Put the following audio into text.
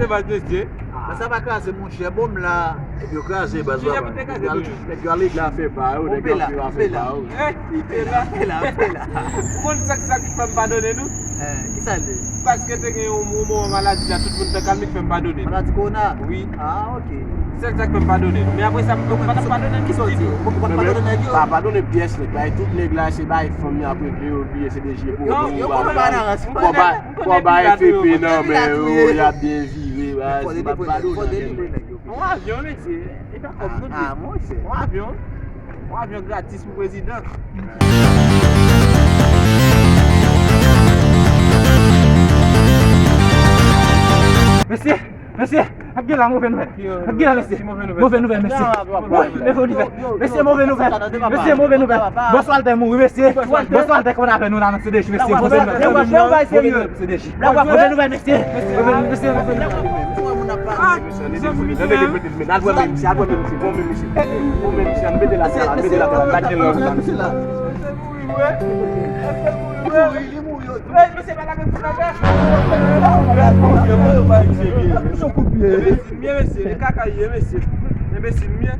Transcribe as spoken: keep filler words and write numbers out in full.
Baz mesye. Baz sa pa kraze, monchè, bon m la. Epi yo kraze, baz. Kounya pou te kraze tou. Nèg yo ale la fè pa yo, nèg yo la fè pa yo. Ou konn sa, sa ki fè m padone nou? Kisa l ye? Paske te gen yon moman maladi la, tout moun te kalme, ki fè m padone nou. Maladi kowona? Wi. Ah, ok. Se sa k fè m padone nou. Men apre sa, m pa t ap padone nou ditou. Ou pa t padone nèg yo? Pa padone pyès nèg. Bay tout nèg la, se bay fanmi ap regle yo, bliye se de je pou yo. Yo konn pa nan rans. Kòba F P nan men yo, y ap byen vire, baz. M pa t padone nèg yo. Yon avyon, mesye. E pa kòb nou di. Ah, monchè. Yon avyon. Yon avyon gratis pou prezidan. Mesye, mesye, ap gen la move nouvèl. Ap gen la, mesye. Move nouvèl, mesye. Move nouvèl. Mesye, move nouvèl. Mesye, move nouvèl. Bòs Walter mouri, mesye. Bòs Walter konn avè nou la nan C D J, mesye. Move nouvèl. Move nouvèl, mesye. Move nouvèl, mesye. Move nouvèl, mesye. Move nouvèl. Tande, tande, tande, tande, al wè men misye, al wè men misye, bon men misye, bon men misye, an mete la, al mete la, al mete la. Li mouri, li mouri. Mesye, pa lage pou lage. Mesye, mesye, li kaka ye, mesye. Mesye, mesye.